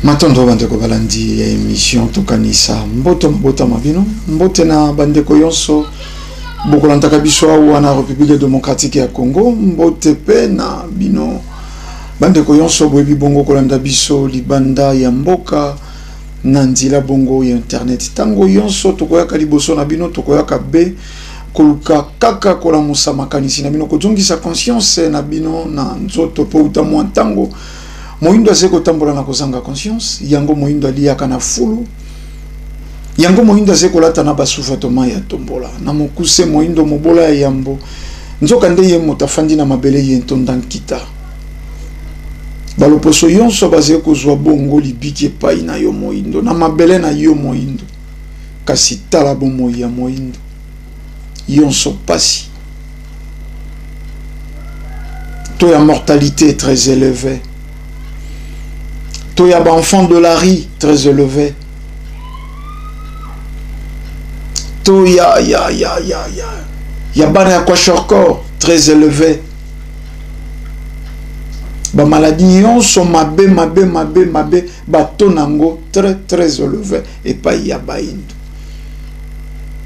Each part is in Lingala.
Matondo bandeko balandi ya emission Tokanisa. Mbote mabota ma bino, mbote na bandeko yonso bokolandaka biso awa na République démocratique ya Congo, mbote pe na bino bandeko yonso boyebi bongo kolanda biso libanda ya mboka na nzela bongo ya internet. Tango yonso tokoyaka liboso na bino, tokoyaka be koluka kaka kolamusa makanisi na bino, kozongisa conscience na bino na nzoto, po uta mwa ntango moyindo azali kotambola na kozanga conscience. Yango moyindo aliyaka na fulu, yango moyindo azali kolata na basous-vêtements ya tombola na mokuse, moyindo mobola ya yambo, nzoka nde ye moto afandi na mabele ye ntonda nkita. Baloposo yonso bazali kozwa bongo libiki epai na yo moyindo, na mabele na yo moyindo. Kasi tala bomoi ya moyindo yonso pasi, taux ya mortalité très élevé, taux ya baenfant de la rue très élevé, taux ya bana ya kwashiorkor très élevé, ba maladie yonso mabe mabe mabe mabe, bato nango très très élevé epai ya bayindo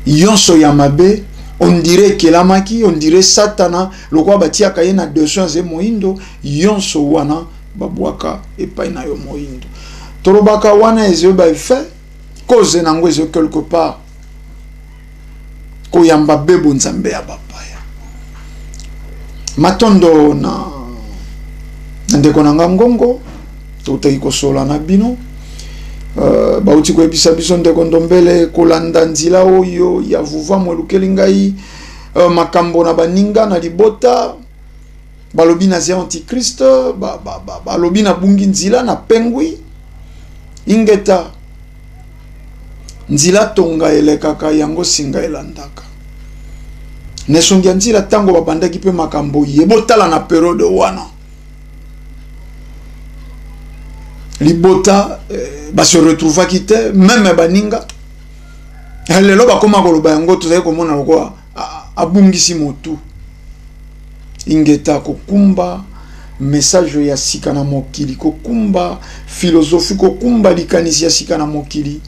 yonso ya mabe. On dirait ekelamaki, on dirait satana lokola batiaka ye na dessin aze moyindo, yonso wana babwaka epai na yo moyindo. Tolobaka wana ezo ba effet cause nango ezo quelque part koyamba bebo nzambe ya bapaya. Matondo na ndeko na nga ngongo totaki kosola na bino. Bauti koyebisa biso ndeko Ndombele kolanda nzila oyo ya vuva mwelukeli ngai, makambo na baninga na libota balobi na zia antichrist, balobi na bungi nzila na pengwi ingeta nzila tonga elekaka yango singa elandaka nesongi ya nzila. Ntango babandaki mpe makambo ye botala na periode wana libota base retrouvaki te, meme baninga lelo bakoma koloba yango, tozali komona lokola abungisi motu. Ingeta kokumba message ya sika na mokili, kokumba philosophie, kokumba likanisi ya sika na mokili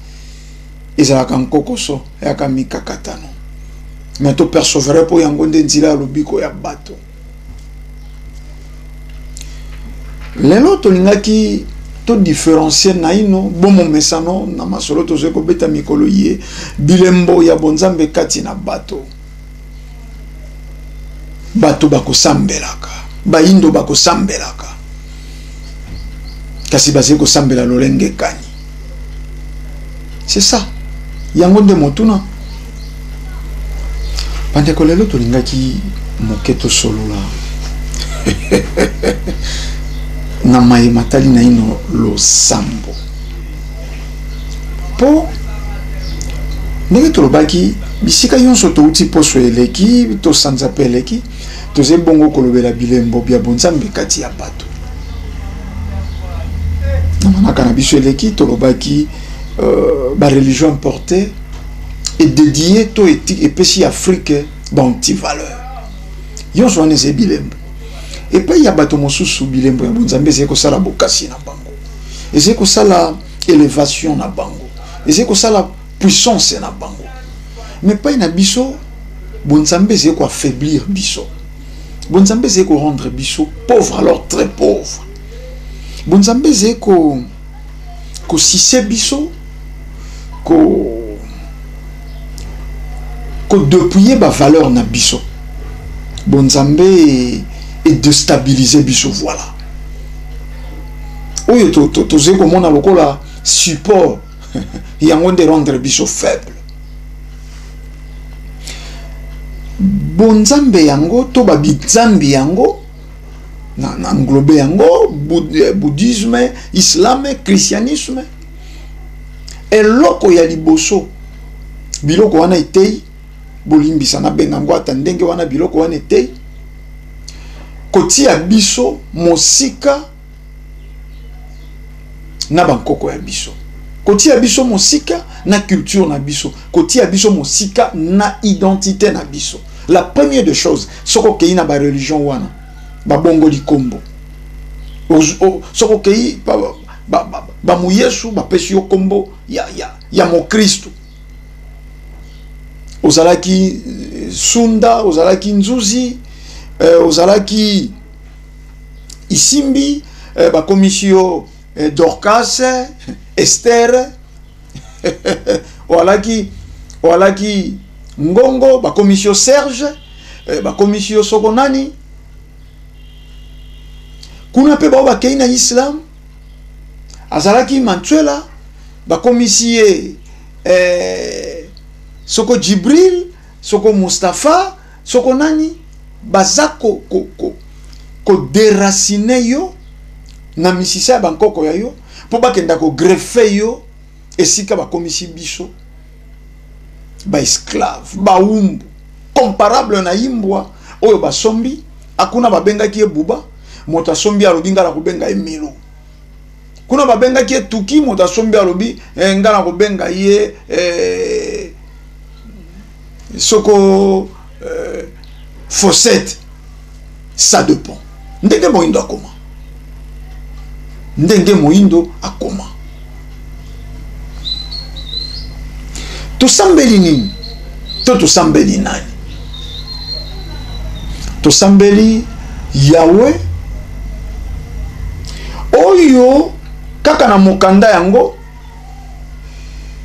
ezalaka nkokoso eyaka mikakatano, mais to persévérer po yango nde nzela ya lobiko ya bato. Lelo tolingaki to différencier naino bomo mesano na masolo tozali kobeta mikolo ye bilembo ya bonzambe kati na bato. Bato bakosambelaka, bayindo bakosambelaka, kasi bazali kosambela lolenge kani? C'est ça yango nde motuna. Bandeko, lelo tolingaki moke tosolola na maye matali naino losambo, po ndenge tolobaki bisika nyonso touti poso eleki tosanza pe eleki, tozali bongo kolobela bilembo bya bonzambe kati ya bato. Na manaka na biso eleki tolobaki ba religion importée et dédiée to epesi Afrique ba anti-valeur. Nyonso wana ezali bilembo. Epai ya bato mosusu bilembo ya bonzambe ezali kosala bokasi na bango, ezali kosala élévation na bango, ezali kosala puissance na bango. Mais epai na biso bonzambe ezali koaffaiblir biso, bonzambe ezali korendre biso pauvre, alors très pauvre. Bonzambe ezali kosise biso, kodépouiller ba valeur na biso. Bonzambe e déstabiliser biso, voilà. Oyo tozali komona lokola support yango nde rendre biso faible. Bonzambe yango to babizambi yango na englobe yango bouddhisme, islam, christianisme. Eloko ya liboso biloko wana etei, bolimbisa na benga ngo ata ndenge wana, biloko wana etei kotia biso mosika na bankoko ya biso, kotia biso mosika na culture na biso, kotia biso mosika na identité na biso. La première des choses, soko okei na ba religion wana babongoli kombo, soko okei Bamoyesu bapesi yo kombo ya mokristu. Ozalaki Sunda, ozalaki Nzuzi, ozalaki Isimbi, bakomisi yo Dorcas, Esther, oalaki Ngongo, bakomisi yo Serge, bakomisi yo soko nani. Kuna mpe bao bakei na Islam, azalaki Mantuela, bakomisi ye soko Jibril, soko Mustafa, soko nani. Baza ko ko yo na misisa ya bankoko ya yo mpo bakenda ko greffer yo esika bakomisi biso ba esclave, baumbu, comparable na imbwa oyo basombi. Akuna babengaki ye buba, moto asombi alobi nga na kobenga ye milo. Kuna babengaki ye tuki, moto asombi alobi nga na kobenga ye soko fossette. Ça dépend ndenge moyindo akoma, ndenge moyindo akoma. Tosambeli nini to tosambeli nani? Tosambeli Yahweh oyo kaka na mokanda yango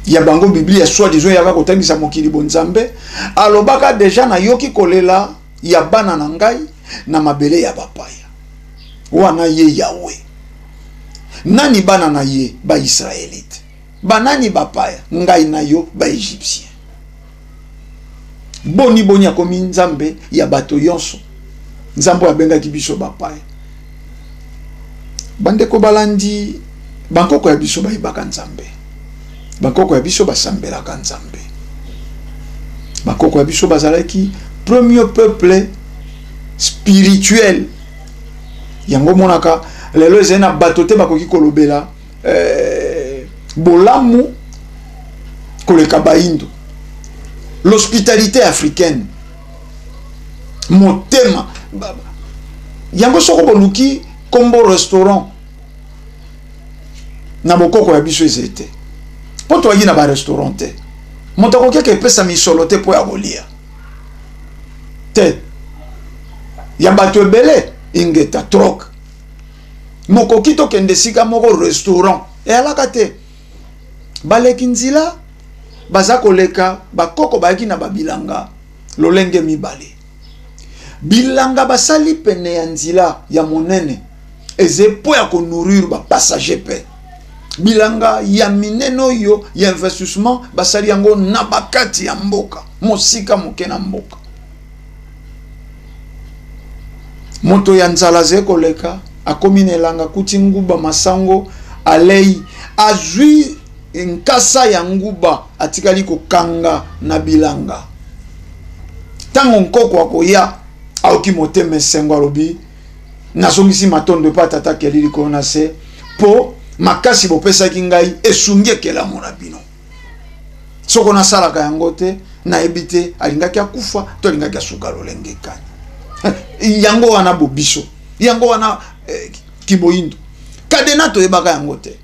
ya bango Biblia, soi-disant yaka kotangisa mokili bonzambe, alobaka deja nayoki kolela ya bana na ngai na mabele ya bapaya. Wana ye Yahweh. Nani bana na ye? Ba Israélite. Banani bapaya? Ngai na yo ba Égyptien. Boni boni akomi nzambe ya bato yonso. Nzambe abengaki biso bapaya. Bandeko balandi, bankoko ya biso bayebaka nzambe. Bankoko ya biso basambelaka nzambe. Bankoko ya biso bazalaki premier peuple spirituel. Yango monaka lelo ezali na bato te bakoki kolobela bolamu koleka baindo. L'hospitalité africaine, motema yango soko boluki kombo restaurant na bokoko ya biso ezali te, po toyaki na ba restaurant te. Moto akoki epesa misolo te po ya kolia te ya bato ebele ingeta troc mokoki tokende esika moko restaurant eyalaka te. Baleki nzila baza koleka, bakoko bayaki na babilanga lolenge mibale. Bilanga basali pene ya nzila ya monene eze po ya konourrir ba passager pe. Bilanga ya minene oyo ya investissement basali yango na bakati ya mboka, mosika moke na mboka. Moto ya nzala ze koleka akomi na elanga kuti nguba masango alei azwi nkasa ya nguba atikali kokanga na bilanga. Tango nkoko akoya aoki motema esengo alobi nazongisi matondo epa tata keli likolo na se po makasi bopesaki ngai esungi ekelamu na bino. Soko nasalaka yango te nayebi te alingaki akufa to alingaki asuka lolenge kani. Yango wana bobiso, yango wana kiboyindo kadena toyebaka yango te.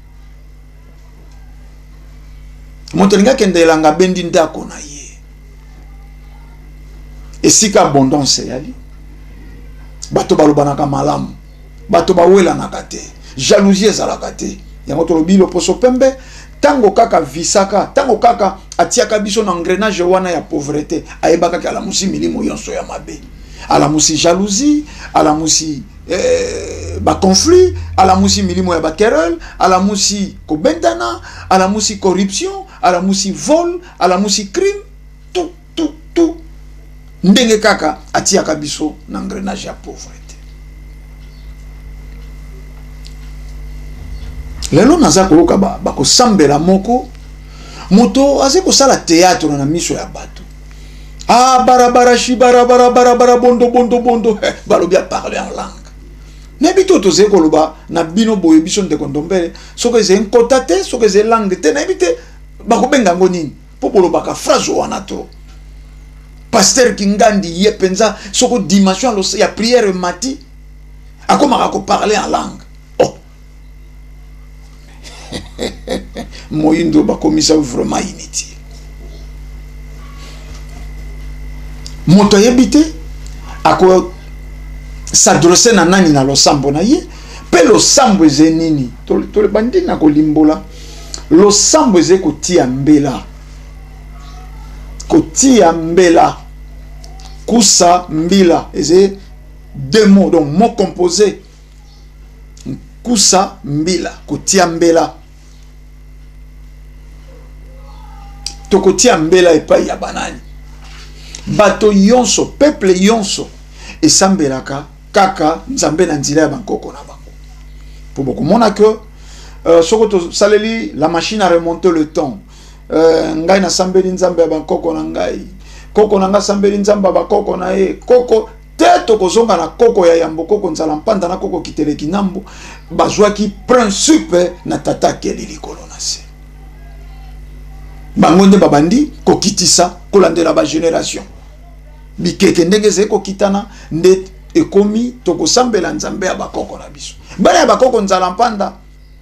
Moto alingaki akende elanga abendi ndako na ye esika abondance eyali, bato balobanaka malamu, bato bawelanaka te, jalousie ezalaka te. Yango tolobi loposo pembe tango kaka visaka, tango kaka atiaka biso na engrenage wana ya pauvreté, ayebaka ke alamusi milimo yonso ya mabe, alamusi jalousie, alamusi ba conflit, alamusi milimo ya ba querelle, alamusi kobendana, alamusi corruption, alamusi vol, alamusi crime, tout tout tout ndenge kaka atiaka biso na engrenage ya pauvreté. Lelo naza koyoka bakosambela moko moto aze kosala théâtre na miso ya bato. Ah barabara shi barabara barabara bondo bondo bondo balobi a parler en langue. Nayebi to toze koloba na bino boye biso ndeko ndombele soki eze nkota te, soki eze langue te, nayebi te bakobenga yango nini po bolobaka phrase wana trop. Pasteur Kingandi ye penza soko dimension ya prière mati akomaka ko parler en langue. Oh. Moyindo bakomisa vraiment inutile. Moto ayebi te ako s'adresser na nani na losambo na ye, mpe losambo eze nini? Tolobandi na kolimbola losambo eze kotia mbela, kotia mbela, kusa mbila eze deux mots, donc mot composé, kusa mbila, kotia mbela. Tokotia mbela epai ya banani? Bato yonso, peuple yonso esambelaka kaka Nzambe na nzela ya bankoko na bango. Po bokomona que soko tosaleli la machine à remonter le temps, ngai nasambeli Nzambe ya bankoko na ngai, koko na ngai asambeli Nzambe ya bakoko na ye, koko te tokozonga na koko ya yambo, koko nzala mpanda na koko kiteleki nambo, bazwaki principe na tata akeli likolo na se. Bango nde babandi kokitisa kolandela ba génération bikeke ndenge ezali kokitana, nde ekomi tokosambela Nzambe ya bakoko na biso. Bana ya bakoko nzala mpanda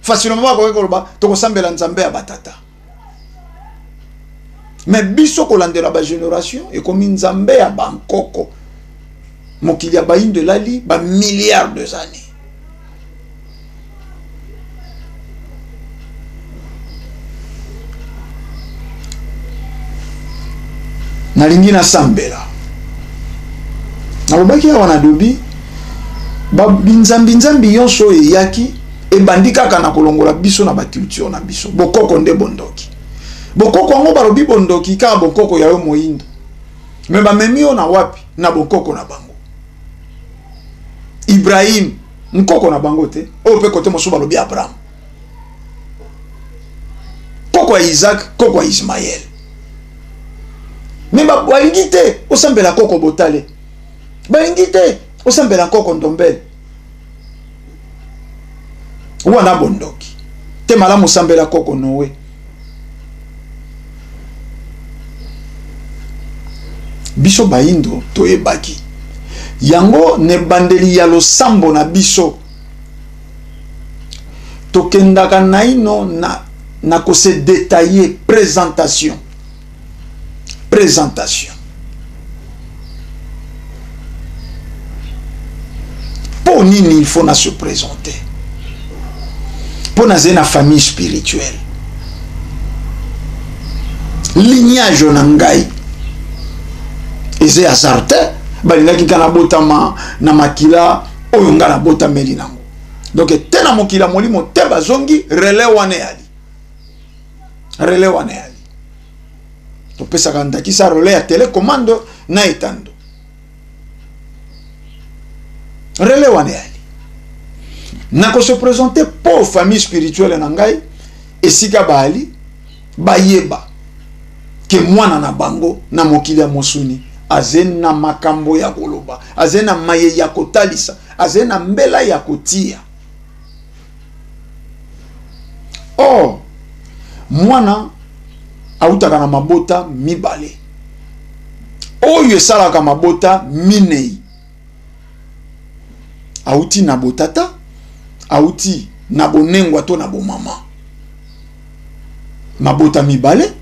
facilement bakoki koloba tokosambela Nzambe ya batata, mais biso kolandela ba génération ekomi Nzambe ya bankoko. Mokili ya bayindo elali ba milliards de années. Nalingi nasambela, nalobaki awa na dobi binzambi nzambi nyonso oyo eyaki ebandi kaka na kolongola biso na baculture na biso. Bokoko nde bondoki, bokoko yango balobi bondoki kaka bokoko ya yo moyindo, me bamemi yo na wapi? Na bokoko na bango. Ibrahim nkoko na bango te, oyo mpe kote mosusu balobi Abraham, koko ya Isaac, koko ya Ismaël. Me balingi te osambela koko botale, balingi te osambela koko ndombele, wana bondoki te. Malamu osambela koko Noé. Biso bayindo toyebaki yango na ebandeli ya losambo na biso, tokendaka naino na kose détailler présentation. Présentation po nini il faut na se présenter? Po naza na famille spirituelle, lignage na ngai eza hasard te. Balingaki nga nabotama na makila oyo nga nabotameli nango, donc te na mokili ya molimo te bazongi relais wana eyali, relais wana eyali. Topesaka ndakisa relais ya télécommande na etando, relais wana eyali. Nakose présenter po famille spirituelle na ngai esika baali bayeba ke mwana na bango na mokili ya mosuni aze na makambo ya koloba, aze na maye ya kotalisa, aze na mbela ya kotia. Or mwana autaka na mabota mibale oyo esalaka mabota minei, auti na botata, auti na bonengwa to na bomama, mabota mibale.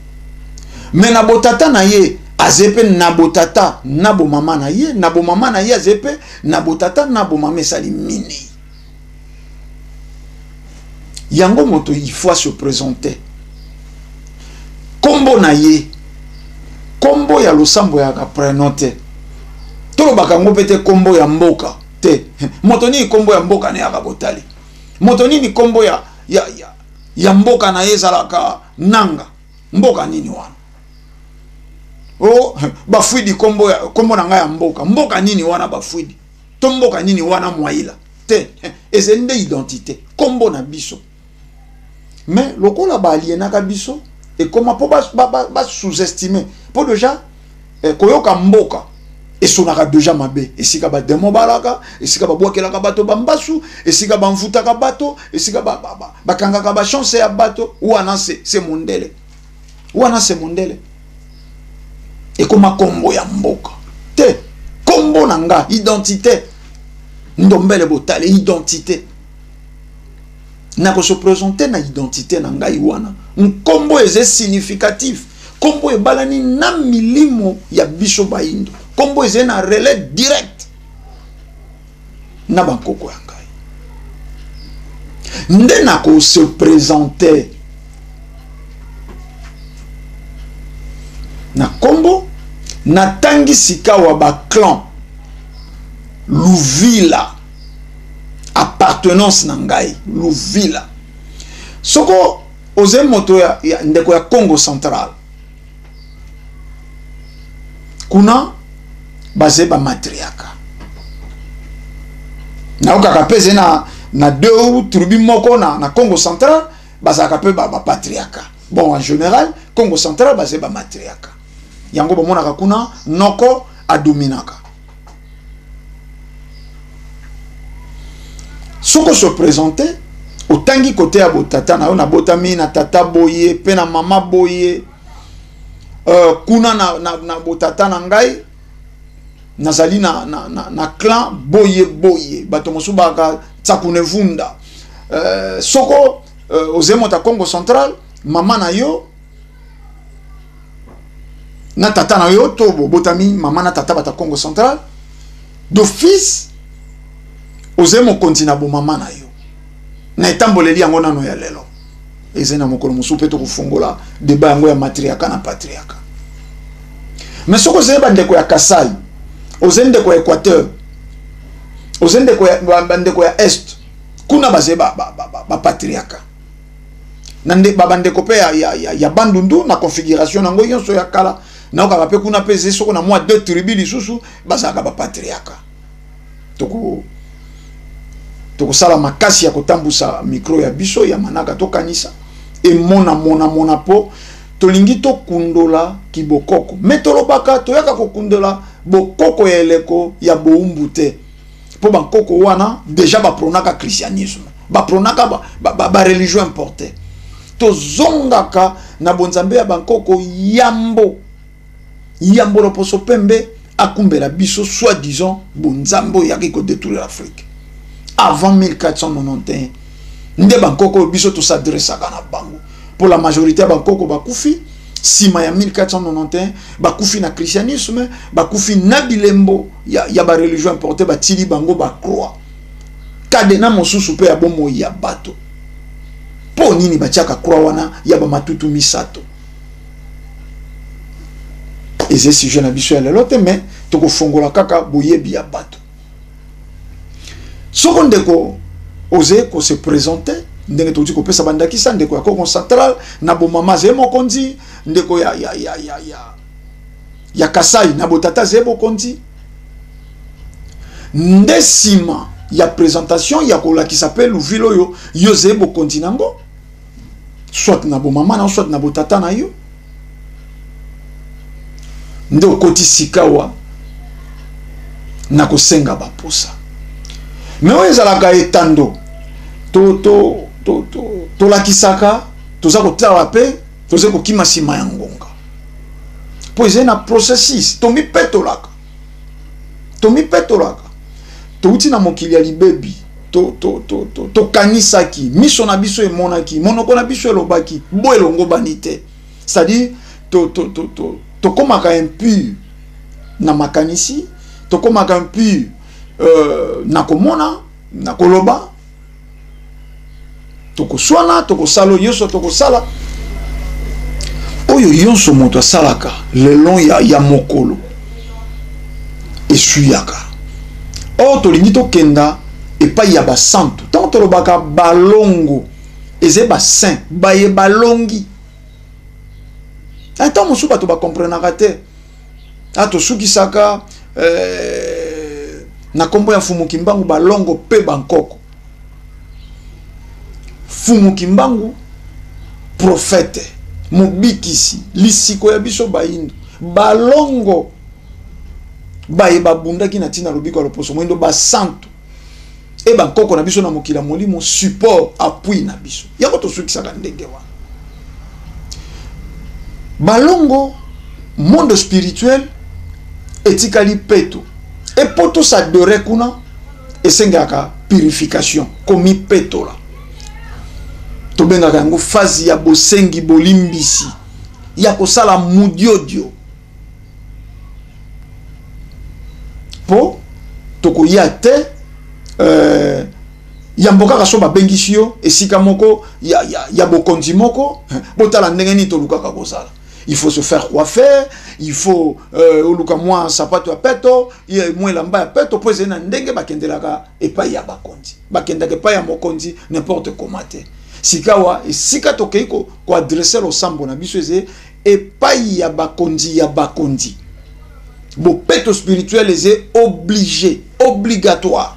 Me na botata na ye aze mpe na botata na bomama na ye, na bomama na ye aze mpe na botata na bomama, esali minei. Yango moto il faut se présenter kombo na ye, kombo ya losambo yaka prénom te, tolobaka yango mpe te kombo ya mboka te. Moto nini kombo ya mboka na yaka botali? Moto nini kombo ya mboka na ye ezalaka nanga? Mboka nini wana? O bafwidi kombo ya kombo na ngai ya mboka, mboka nini wana bafwidi? To mboka nini wana mwaila te? Ezali nde identité, kombo na biso. Mais lokola baalienaka biso ekoma mpo basous-estime, mpo déjà koyoka mboka esonaka déjà mabe, esika bademo balaka, esika babwakelaka bato bambasu, esika bamvutaka bato, esika bakangaka bachance ya bato, wana se mondele, wana se mondele. Ekoma kombo ya mboka te, kombo na nga identité, ndombele botale identité. Nako se présenter na identité na ngai wana. Nkombo eza significatif, nkombo ebalani na milimo ya biso bayindo, nkombo eza na relais direct na bankoko ya ngai. Nde nako se présenter na nkombo, natangi sikawa baclan, luvila, appartenance na ngai luvila. Soko oze moto ya ndeko ya Congo Central, kuna baze bamatriaka, nayokaka mpe eze na deux tribu moko na Congo Central bazalaka mpe bapatriaka. Bon, en général Congo Central baze bamatriaka, yango bamonaka kuna noko adominaka. Soko se présenter, otangi kote ya botata na yo, nabotami na tata boye mpe na mama boye, kuna na botata na ngai nazali na clan boye boye, bato mosusu baka Tsakunevunda. Soko oze moto ya Congo Central, mama na yo na tata na yo to bobotami mama na tata bata Congo Central, d'office oze mokonzi na bomama na yo na etamboleli yango nano ya lelo. Eza na mokolo mosusu mpe tokofungola débat yango ya matriarcat na patriarcat. Mais soki ozali bandeko ya Kasai, oze ndeko ya Équateur, oze ndeko ya bandeko ya Est, kuna baze bapatriarcat na nde bandeko mpe ya Bandundu na configuration nango nyonso ya kala, naokaka mpe kuna mpe eze soko na mwa deux tribu lisusu bazalaka bapatriarcat. Tokosala makasi ya kotambusa micro ya biso ya manaka, tokanisa emona mona mona mpo tolingi tokundola kibokoko. Me tolobaka toyaka kokundola bokoko ya eleko ya boumbu te, mpo bankoko wana déjà bapronaka christianisme, bapronaka bareligion importé. Tozongaka na bonzambe ya bankoko yambo yambo loposo pembe akumbela biso soi-disant bonzambe oyo eyaki kodétruire Afrique avant 1491. Nde bankoko oyo biso tosadresaka na bango, pour la majorité ya bankoko bakufi nsima ya 1491, bakufi na christianisme, bakufi na bilembo ya bareligion importé, batili bango bacroix kadena mosusu mpe ya bomoi ya bato. Mpo nini batiaka croix wana ya bamatutu misato? Eza sujet na biso ya lelo te, mais tokofongola kaka boyebi ya bato. Soko ndeko oze kose présenter ndenge tokoki kopesa bandakisa, ndeko ya Congo Central na bomama azali mokonzi, ndeko ya Kasai na botata azali bokonzi. Nde nsima ya présentation ya kolakisa mpe luvile oyo yo ozali bokonzi nango, soit na bomama na yo, soit na botata na yo, nde okoti sikawa na kosenga baposa. Me oyo ezalaka etando tolakisaka, toza kotala mpe toza kokima nsima ya ngonga, mpo ezali na processus. Tomipetolaka, touti na mokili ya libebi, tokanisaki, miso na biso emonaki, monoko na biso elobaki bo elongobani te. C'est-à-dire tokomaka impur na makanisi, tokomaka impur na komona, na koloba, tokoswana, tokosala oyo nyonso tokosala, oyo nyonso moto asalaka lelo ya mokolo esuyaka. Or tolingi tokenda epai ya basantu. Ntango tolobaka balongo, eza basaint baye balongi. Ntango mosusu bato bakomprenaka te. A tosukisaka na nkombo ya Mfumu Kimbangu, balongo mpe bankoko. Mfumu Kimbangu, prophète, mobikisi, lisiko ya biso bayindo, balongo baye babundaki na ntina lobiko ya loposo moyindo, basantu e bankoko na biso na mokili ya molimo, support, appui na biso. Yango tosukisaka ndenge wana. Balongo, monde spirituel etikali peto, epo tosadore kuna esengaka purification, komipetola. Tobengaka yango phase ya bosengi bolimbisi, ya kosala mudiodio. Po tokoya te yambo kaka so babengisi yo esika moko ya bokonzi moko, botala ndenge nini tolukaka kozala. Il faut se faire coiffer, il faut oluka mwa sapato ya peto, mwa elamba ya peto, po ezali na ndenge bakendelaka epai ya bakonzi. Bakendaka epai ya mokonzi n'importe comment te. Sikawa esika tokei koadresser losambo na biso eze epai ya bakonzi ya bakonzi. Bopeto spirituel eze obligé, obligatoire.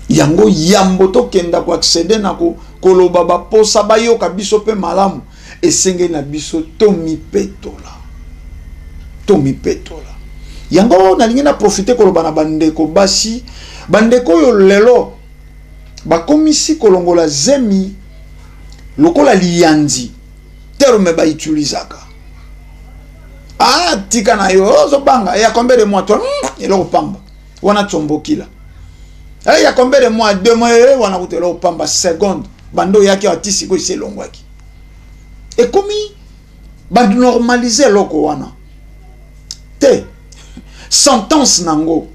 Yango yambo tokenda koaccéder na koloba baposa bayoka biso pe malamu, esengeli na biso tomipetola. Tomipetola. Yango nalingi na profiter koloba na bandeko basi, bandeko oyo lelo bakomisi kolongola zemi lokola liyanzi, terme ba utilisaka. Ah, tika na yo, ozobanga, ya combien de mois toi? Eloko pamba. Wana tsombokila. Eh, ya combien de mois? 2 mois, eh, wana kutu eloko pamba seconde. Bando yaki atisi ko ese longwaki. Ekomi ba normaliser eloko wana. Te sentence nango,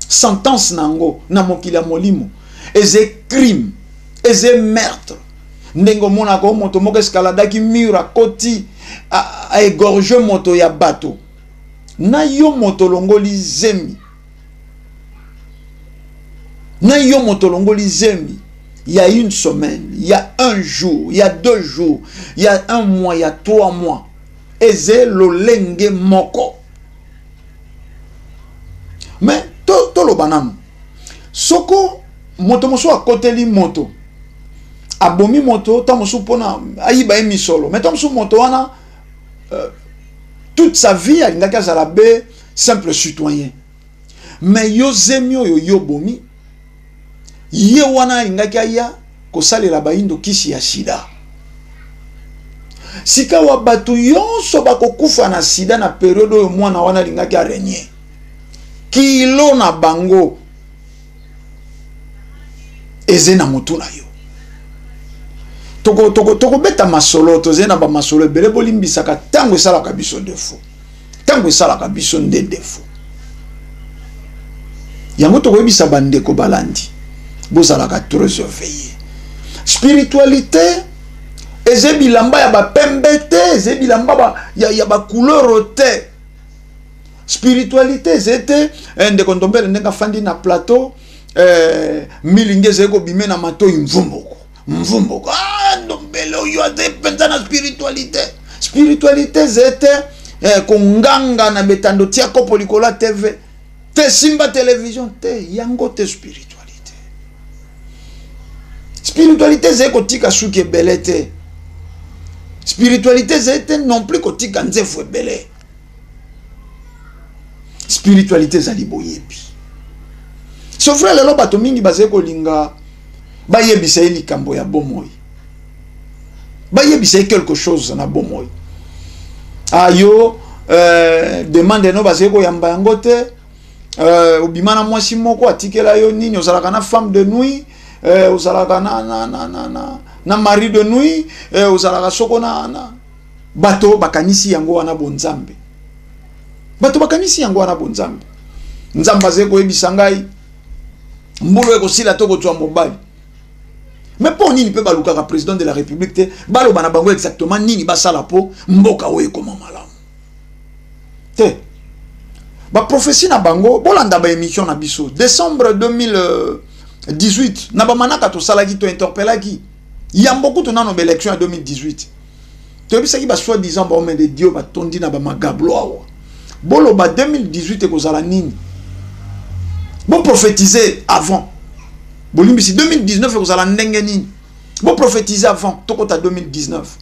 sentence nango na mokili ya molimo eze crime, eze meurtre. Ndenge omonaka o moto moko escaladaki mur akoti a égorger moto ya bato. Na yo moto longoli zemi. Na yo moto longoli zemi. Il y a une semaine, il y a un jour, il y a 2 jours, il y a 1 mois, il y a 3 mois. Eze lolenge moko. Mais to loba nanu. Soko moto mosusu akoteli moto, abomi moto, tango mosusu mpona ayiba ye misolo. Mais tango mosusu moto wana, toute sa vie alingaki azala be simple citoyen. Mais yo zemi oyo yo bomi, ye wana alingaki aya kosalela bayindo kisi ya sida. Sikawa bato nyonso bakokufa na sida na periode oyo mwana wana alingaki arégner. Kilo na bango eze na motu na yo. Tokobeta masolo, toze na ba masolo ebele bolimbisaka tango esalaka biso défaut. Tango esalaka biso nde défaut. Yango tokoyebisa bandeko balandi, bozalaka très éveillé. Spiritualité eze bilamba ya ba pembe te, eze bilamba ba, ya ba couleur te. Spiritualité eze te, ndeko Ndombele ndenge afandi na plateau, milingi ezali kobime na matoi mvumboko. Mvumboko. Ah, Ndombele oyo aze mpenza na spiritualité. Spiritualité eze te, konganga na betando tia kopo likolo ya TV. Te simba télévision te, yango te spiritualité. Spiritualité ezali kotika suki ebele te. Spiritualité ezali te non plus kotika nzefu ebele. Spiritualité ezali boyebi. C'est vrai lelo bato mingi bazali kolinga bayebisa ye likambo ya bomoi. Bayebisa ye quelque chose na bomoi. Ayo, demande no bazali koyamba yango te. Obima na mwasi moko atikela yo nini, ozalaka na femme de nuit, ozalaka na mari de nuit, ozalaka soko na bato bakanisi yango wana bonzambe. Bato bakanisi yango wana bonzambe. Nzambe azali koyebisa ngai mbulu ekosila to kozwa mobali. Mais pour nini pe balukaka président de la République te, baloba na bango exactement nini basala po mboka oyo ekoma malamu. Te. Ba prophétie na bango, bolanda ba émission na biso. Décembre 2018, na ba manaka tosalaki to interpellaki. Yambo kutu nano ba élection ya 2018. Toyebisaki ba soi-disant ba homme de Dieu ba tondi na ba magablo awa. Boloba 2018 ekozala nini? Bo prophétiser avant. Bolimbisi 2019 ekozala ndenge nini? Bo prophétiser avant tokota 2019.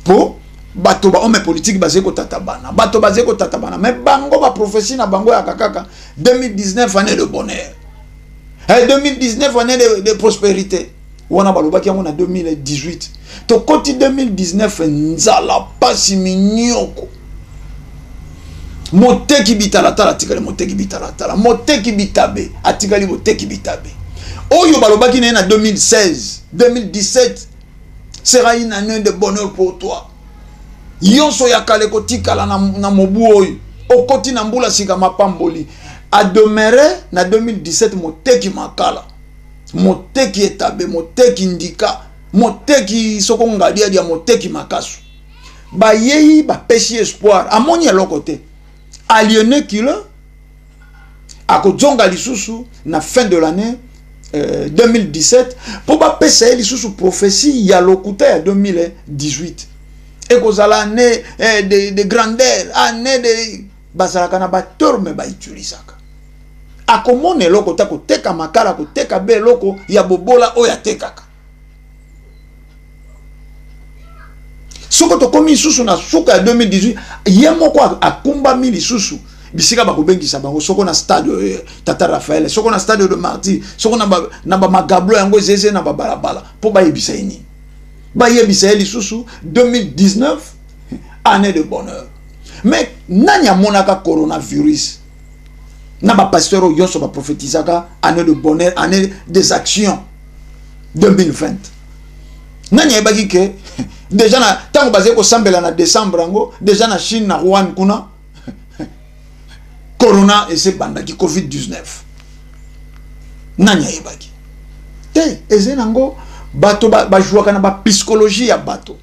Po bato ba homme politique bazali kotata bana, bato bazali kotata bana, mais bango ba prophétie na bango ya kaka 2019 année de bonheur. Eh, 2019 année de prospérité. Wana balobaki yango na 2018. Tokoti 2019 nzala pasi minyoko. Moteki bitalatala atikali moteki bitalatala, moteki bitabe atikali moteki bitabe. Oyo balobaki na ye na 2016, 2017 sera une année de bonheur pour toi. Yonso ya kala ekotikala na mobu oyo. Okoti na mbula sika mapamboli. A demeure na 2017 moteki makala, moteki etabe, moteki ndika, moteki soko ngadiadia, moteki makasu. Bayei bapesi espoir, amoni eloko te. Aliéné kilo akozonga lisusu na fin de l'année 2017 po bapesa ye lisusu prophétie ya lokuta ya 2018. Ekozala année de grandeur, année de bazalaka na ba terme ba utilisaka. Akomona eloko ta koteka makala, koteka be eloko ya bobola oyo atekaka. Soko tokomi lisusu na suka ya 2018, ye moko akumbami lisusu bisika bakobengisa bango, soko na stade Tata Raphaël, soko na stade de Martyr, soko na ba magablo yango ezeze na babalabala, po bayebisa ye nini? Bayebisa ye lisusu 2019 année de bonheur. Mais nani amonaka coronavirus? Na ba pasteur oyo nyonso ba prophétisaka année de bonheur, année des actions 2020. Nani ayebaki ke déjà na tango bazali kosambela na décembre yango, déjà na Chine, na Wuhan kuna corona ese bandaki COVID-19. Nani ayebaki te? Eze nango bato bajouaka na ba psychologie ya bato.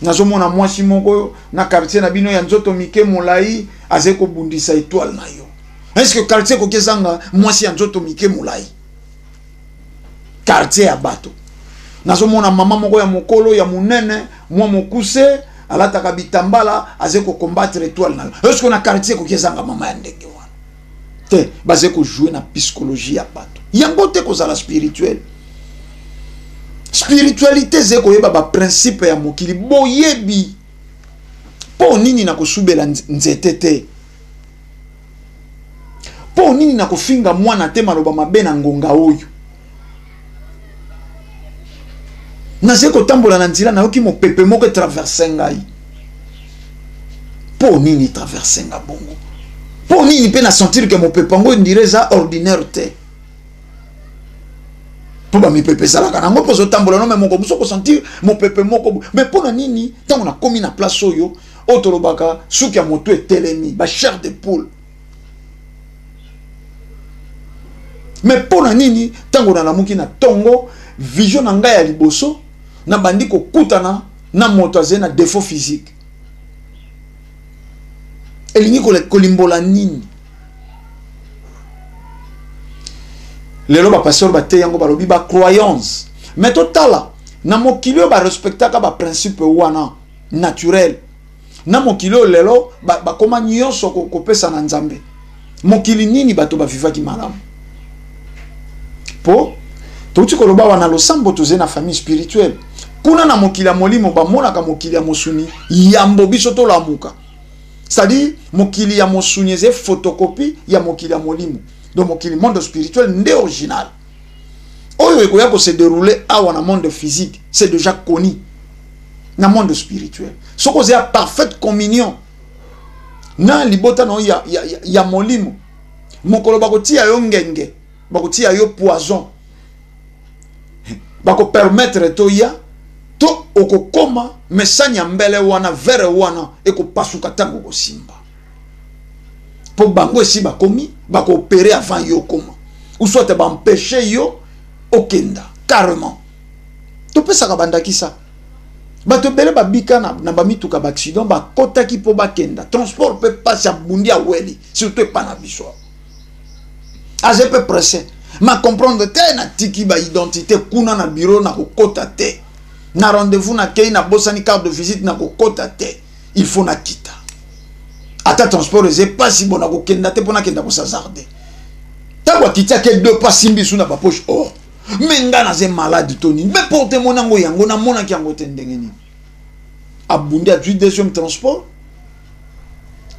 Nazomona mwasi moko na quartier na bino ya nzoto mike molai azali kobundisa étoile na yo. Est-ce que quartier ekoki ezanga mwasi ya nzoto mike molai? Quartier ya bato. Nazomona mama moko ya mokolo ya monene, mwa mokuse, alataka bitambala, azali kocombattre étoile na yo. Est-ce que na quartier ekoki ezanga mama ya ndenge wana? Te, bazali kojouer na psychologie ya bato. Yango te kozala spirituel. Spiritualité ezali koyeba ba principe ya mokili. Boyebi mpo nini na kosubela nzete te, mpo nini na kofinga mwana te maloba mabe na ngonga oyo. Nazali kotambola na nzela, nayoki mopepe moko etraverse ngai. Mpo nini etraverse nga bongo? Mpo nini mpe na sentir ke mopepe yango ndire eza ordinaire te? Mpo ba mipepe ezalaka nango mpo ozotambola no, me moko mosusu okosentir mopepe moko. Mais mpo na nini ntango nakomi na place oyo, oyo tolobaka suki ya moto etelemi, ba chair de poule? Mais mpo na nini ntango nalamuki na ntongo, vision na ngai ya liboso nabandi kokutana na moto azali na défaut physique? Elingi kolimbola nini? Lelo bapasteur bateyi yango, balobi ba croyance. Mais totala na mokili oyo barespectaka baprincipe wana naturel. Na mokili oyo lelo bakoma nyonso kopesa na Nzambe. Mokili nini bato bavivaki malamu? Po touti koloba wana losambo, tozali na famille spirituelle. Kuna na mokili ya molimo bamonaka mokili ya mosuni yambo biso tolamuka. C'est-à-dire mokili ya mosuni eza photocopie ya mokili ya molimo. Donc mokili, monde spirituel nde original. Oyo ekoya ko se dérouler awa na monde physique, c'est déjà connu na monde spirituel. Soki oza ya parfaite communion na libota na yo ya molimo, mokolo bakotia yo ngenge, bakotia yo poison, bakopermettre toya to okokoma mesani ya mbele wana, vere wana ekopasuka ntango kosimba. Mpo bango esi bakomi bakoopere avant yo okoma, ou soit baempêche yo okenda carrément. Topesaka bandakisa, bato ebele babika na bamituka, baaccident, bakotaki mpo bakenda transport mpe pasi, abundi, aweli, surtout epa na biso aza mpe pressé. Ma comprendre te, natiki baidentité kuna na bureau, na kokota te na rendez-vous, nakei, nabosani carte de visite, na kokota te, il faut nakita ata transport eza epasi. Bo nakokenda te mpo nakenda kosazarde. Ntango akiti, ake deux pas, simbi su na bapoche or. Me nga naza malade to nini? Me porte mona yango, yango namonaki yango te. Ndenge nini abundi, azwi deuxième transport.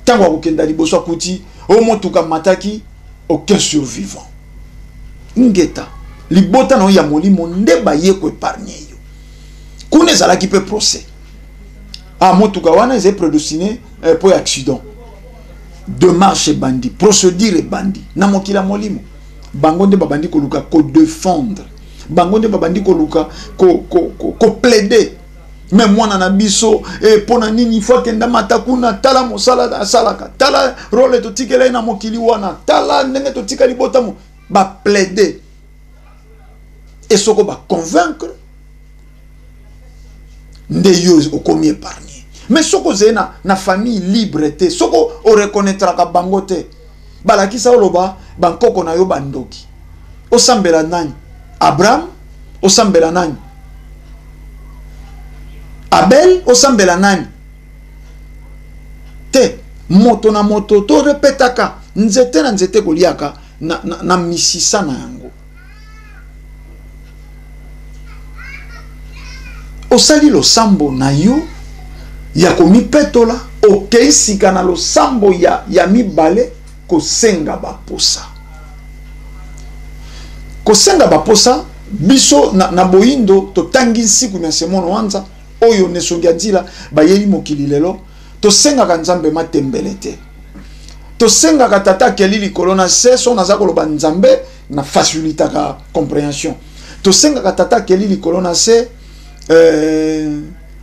Ntango akokenda liboso, akuti oyo motuka mataki, aucun survivant. Ngeta libota na oyo ya molimo nde baye koépargne yo. Kuna ezalaki mpe procès. Ah, motuka wana ezali prédestiné mpo ya accident de marche. Ebandi procédure, ebandi na mokili ya molimo. Bango nde babandi koluka ko défendre, bango nde babandi koluka ko plaider. Mais mwana na biso pona nini faut akenda mata kuna, tala mosala asalaka, tala rôle totikela ye na mokili wana, tala ndenge totika libota mo, ba plaider. Et soko ba convaincre nde yo okomi épargné. Mais soko ozali na famille libre te, soko oreconnaîtraka bango te, balakisa oloba bankoko na yo bandoki. Osambela nani? Abraham? Osambela nani? Abel? Osambela nani? Te, moto na moto to repetaka nzete na nzete koliaka na misisa na yango. Osali losambo na yo ya komipetola, okei sika na losambo ya mibale kosenga baposa. Kosenga baposa biso na boyindo totangi nsiku na semono wanza oyo nesongi ya nzila bayeli mokili lelo, tosengaka nzambe matembele te. Tosengaka tata akeli likolo na se, so naza koloba nzambe na facilitaka compréhension. Tosengaka tata akeli likolo na se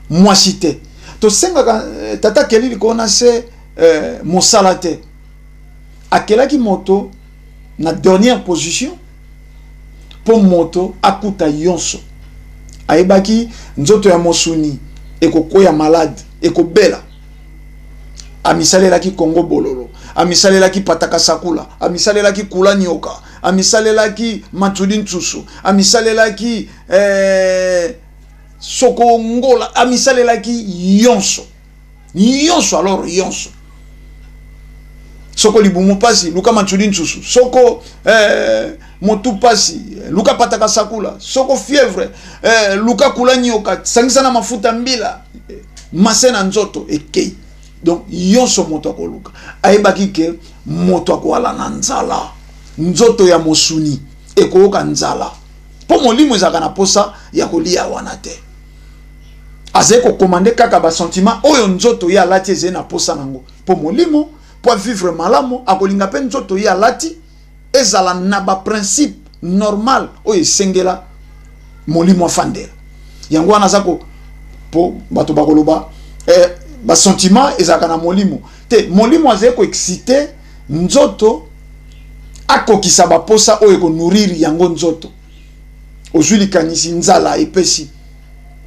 mwasi te. Tosengaka tata akeli likolo na se mosala te. Akelaki moto na dernière position po moto akuta yonso. Ayebaki nzoto ya mosuni ekokoya malade, ekobela. Amisalelaki Kongo bololo, amisalelaki pataka sakula, amisalelaki kula nyoka, amisalelaki matudi ntsusu, amisalelaki soko ngola, amisalelaki yonso. Yonso alors yonso. Soko libumu pasi, luka matudi ntsusu. Soko motu pasi, luka pataka sakula. Soko fièvre, luka kula nyoka, sangisa na mafuta mbila, mase na nzoto ekei. Donc yonso moto akoluka. Ayebaki ke moto akoala na nzala. Nzoto ya mosuni ekoyoka nzala. Po molimo ezalaka na posa ya kolia wana te. Azali kokomande kaka ba sentiment oyo nzoto ye alati ezali na posa nango. Po molimo, po vivre malamu, akolinga pe nzoto ye alati ezala na ba principe normal oyo esengela molimo afandela. Yango wana aza ko po bato bakoloba ba sentiment ezalaka na molimo te. Molimo azali ko exciter nzoto akokisa ba posa oyo ko nourrir yango nzoto. Ozwi likanisi nzala epesi.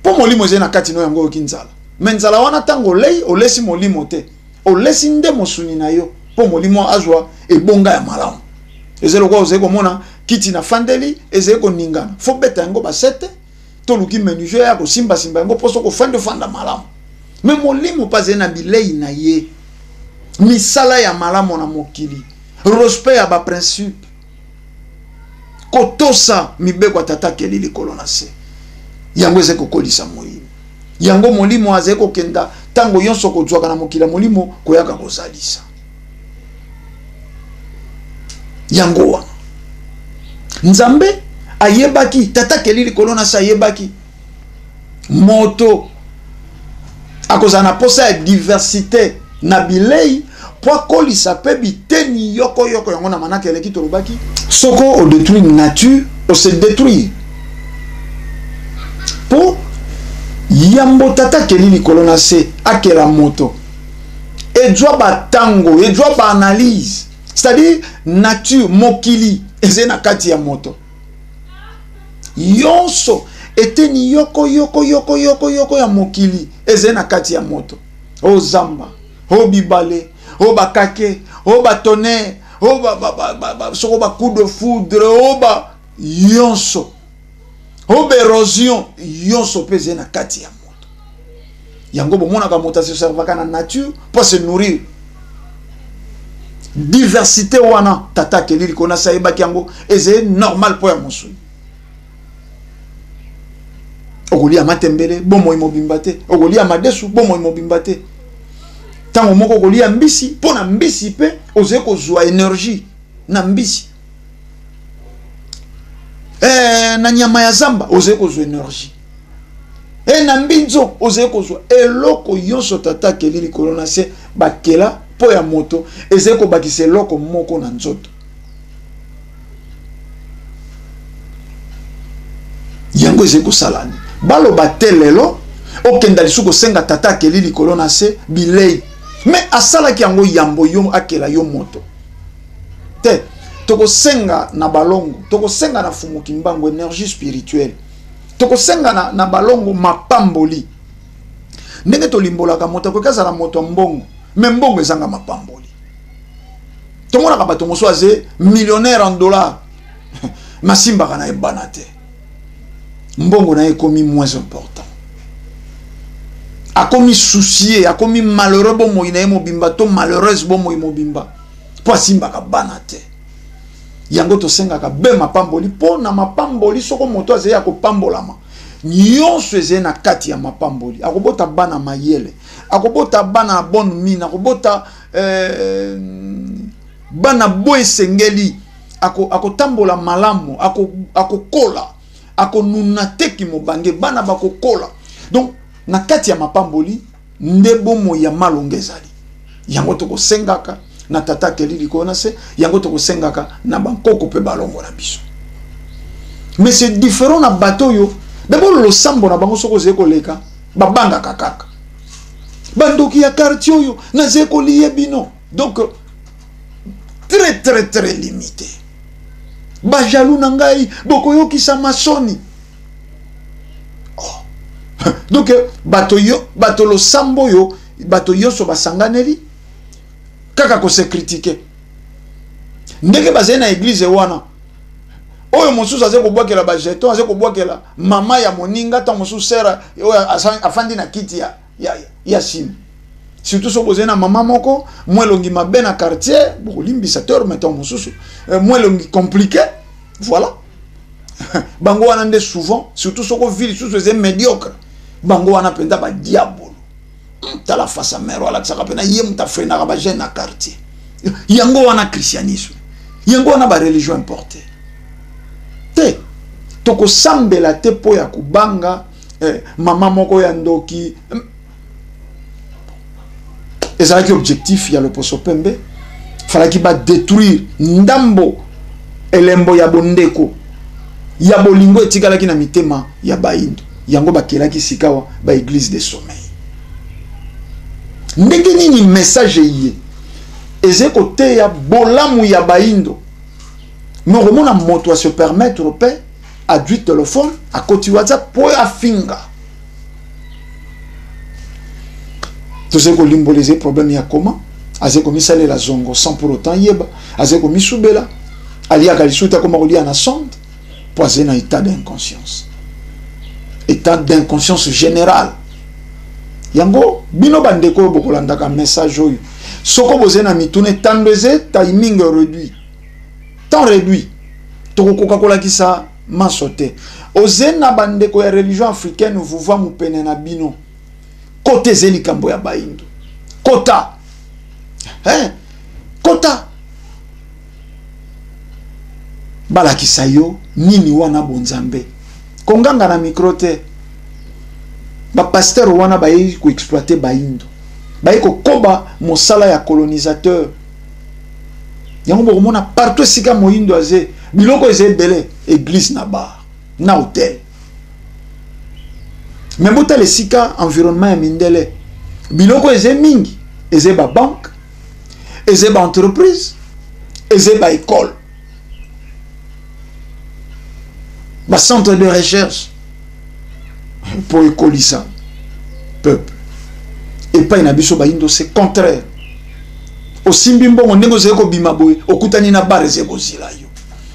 Po molimo ezali na kati no yango oyoki nzala. Mais nzala wana tango olei, olesi molimo te. Olesi nde mosuni na yo po molimo azwa ebonga ya malamu. Ezali lokola ozali komona kiti na fandeli ezali koningana. Fo beta yango basete, toluki menuisier ya kosimba simba yango po soko fandi ofanda malamu. Mais molimo pa azali na bilei na ye. Misala ya malamu na mokili, respect ya ba principe, kotosa mibeko ya tata akeli likolo na se. Yango ezali kokolisa molimo. Yango molimo azali kokenda tango nyonso kozwaka na mokili ya molimo koyaka kozalisa. Yango wana Nzambe ayebaki, tata akeli likolo na se ayebaki moto akozala na posa ya diversité na bilei po akolisa pe biteni yoko yoko. Yango na manaka eleki tolobaki soko o détruire nature, o se détruire. Po yambo tata akeli likolo na se akela moto ezwa batango, ezwa ba analyse, c'est-à-dire nature mokili eze na kati ya moto yonso eteni yoko yoko yoko yoko yoko ya mokili eze na kati ya moto. O zamba, o bibale, o bakake, o batonnerre, o ba, ba, ba, ba, ba, soko ba coup de foudre, o ba yonso, o ba érosion yonso pe eze na kati ya moto. Yango bomonaka moto ase servaka na nature pour se nourrir. Diversité wana tata akeli likolo na se ayebaki yango eze normal po ya mosuni. Okolia matembele bomoi mobimba te, okolia madesu bomoi mobimba te. Tango moko okolia mbisi, po na mbisi pe ozali kozwa énergie na mbisi. Na nyama ya zamba ozali kozwa énergie. Na mbinzo ozali kozwa eloko nyonso tata akeli likolo na se bakela po ya moto ezali kobakisa eloko moko na nzoto. Yango ezali kosala nini? Baloba te lelo okenda lisusu kosenga tata akeli likolo na se bilei, me asalaki yango yambo yo akela yo moto te. Tokosenga na balongo, tokosenga na Fumu Kimbangu énergie spirituelle, tokosenga na balongo mapamboli. Ndenge tolimbolaka, moto akoki azala moto ya mbongo, me mbongo ezanga mapamboli. Tomonaka bato mosusu aze millionnaire en dollar, masimbaka na ye bana te, mbongo na ye ekomi moins important, akomi soucier, akomi malheureux bomoi na ye mobimba, to malheureuse bomoi mobimba, mpo asimbaka bana te. Yango tosengaka be mapamboli, mpo na mapamboli soko moto azali ya kopambolama, nyonso ezali na kati ya mapamboli. Akobota bana mayele, akobota bana na bonne mine, akobota bana bo esengeli, akotambola malamu, akokola, akonuna teki mobange, bana bakokola. Donc na kati ya mapamboli nde bomoi ya malonga ezali. Yango tokosengaka na tata akeli likolo na se, yango tokosengaka na bankoko mpe balongo na biso. Mais c'est différent na bato oyo d'abord losambo na bango, soki ozali koleka babangaka kaka bandoki ya quartier oyo nazali kolie bino. Donc très très très limité. Bajaloux na ngai bokoyokisa masoni. Oh. Donc bato yo, bato losambo oyo bato nyonso basanganeli kaka kose critiquer ndenge bazali na église wana. Oyo mosusu aza kobwakela bajeton, aza kobwakela mama ya moninga, ntango mosusu sere oyo afandi na kiti ya nsima. Surtout soki bozali na mama moko mwa elongi mabe na quartier, bokolimbisa terme, ntango mosusu mwa elongi compliqué, voilà, bango wana nde souvent, surtout soko ville lisusu eza médiocre, bango wana mpenza badiabolo. Tala face mare alakisaka mpena ye moto afreinaka bajeune na quartier. Yango wana christianisme, yango wana bareligion importe te. Tokosambela te mpo ya kobanga mama moko ya ndoki. Ezalaki objectif ya loposo pembe, falaki badétruire ndambo elembo ya bondeko, ya bolingo etikalaki na mitema ya bayindo. Yango bakelaki sikawa baéglise de sommeil. Ndenge nini message eye eze koteya bolamu ya bayindo, me okomona moto ase permettre mpe adui telefone, akoti WhatsApp mpo afinga. Tozali kolimbola, ezali problème ya koma azali komisalela zongo sans pour autant yeba azali komisubela, aliaka lisusu te, akoma kolia na sonde mpo azali na état d'inconscience, état d'inconscience générale. Yango bino bandeko oyo bokolandaka message oyo, soko bozali na mituna, etando eze timing réduit, temps réduit, tokokoka kolakisa manso te. Oze na bandeko ya religion africaine vuva mopene na bino, kota eze likambo ya bayindo, kota, eh, kota balakisa yo nini wana bonzambe. Konganga na micro te. Bapasteur wana bayei koexploiter bayindo, baye kokoba mosala ya colonisateur. Yango bokomona partout esika moyindo aze, biloko eza ebele, église na bar na hotel. Me botala esika environnement ya mindele, biloko eza mingi, eza babanque, eza baentreprise, eza baécole, bacentre de recherche mpo ekolisa peuple. Epai na biso bayindo, c'est contraire. Osimbi mbongo, ndenge ozali kobima boye, okutani na bar eza kozila yo.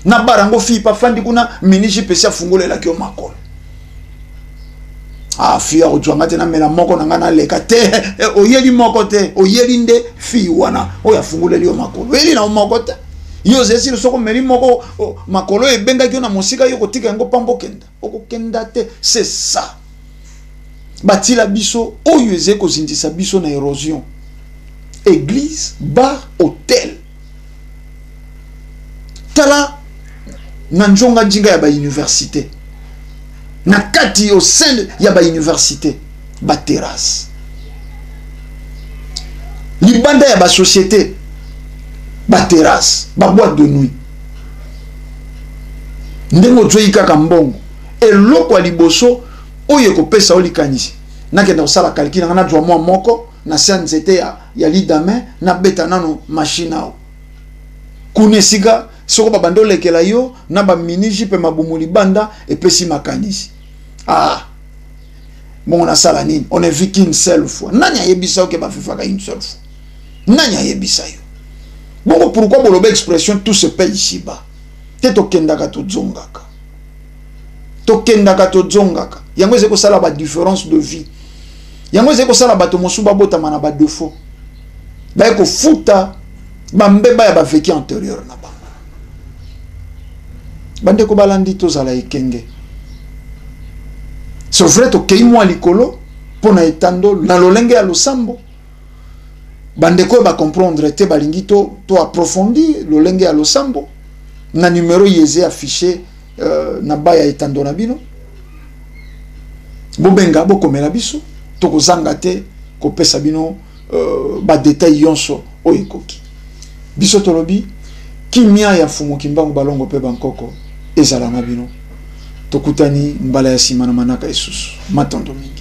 Na bar yango, fille pafandi kuna, miniji pesi afungolelaki yo makolo. Ah, fille akozwanga te, namela moko na ngai naleka te. Oyeli moko te, oyeli nde fille wana oyo afungoleli yo makolo. Oyeli na yo moko te. Yo ozali sili, soki omeli moko, makolo oyo ebengaki yo na mosika, yo kotika yango pamba, okenda, okokenda te. C'est ça batila biso oyo ezali kozindisa biso na érosion: église, bar, hôtel. Tala na njonga njinga ya bauniversité, na kati, au sein ya bauniversité, baterrasse, libanda ya basociété, baterrasse, baboîte de nuit. Ndenge ozwei kaka mbongo, Eloko ya liboso oyo ekopesa yo likanisi, nakenda kosala calcul na nga, nazwa mwa moko na se ya nzete ya lidame, nabeta nano machine awa kuna esika soko babandi olekela yo na bamini jupe mabumu libanda, epesi makanisi. Ah bongo nasala nini? On ne vit qu'une seule fois. Nani ayebisa yo ke bavivaka une seule fois? Nani ayebisa yo bongo? Pourquoi boloba expression "tout se paye ici bas" te? Tokendaka, tozongaka, tokendaka, tozongaka. Yango ezali kosala badifférence de vie. Yango ezali kosala bato mosusu babotama na badéfaut, baye kofuta bambeba ya bavécu antérieur na bango. Bandeko balandi, tozala ekenge. C'est vrai, tokei mwa likolo mpo na etando na lolenge ya losambo. Bandeko oyo bacomprendre te, balingi to approfondir lolenge ya losambo, na numero yeze affiché na ba ya etando na bino, bobenga, bokomela biso, tokozanga te kopesa bino badétail nyonso oyo ekoki. Biso tolobi kimia ya Mfumu Kimbangu, balongo mpe bankoko ezala na bino. Tokutani mbala ya nsima na manaka esusu. Matondo mingi.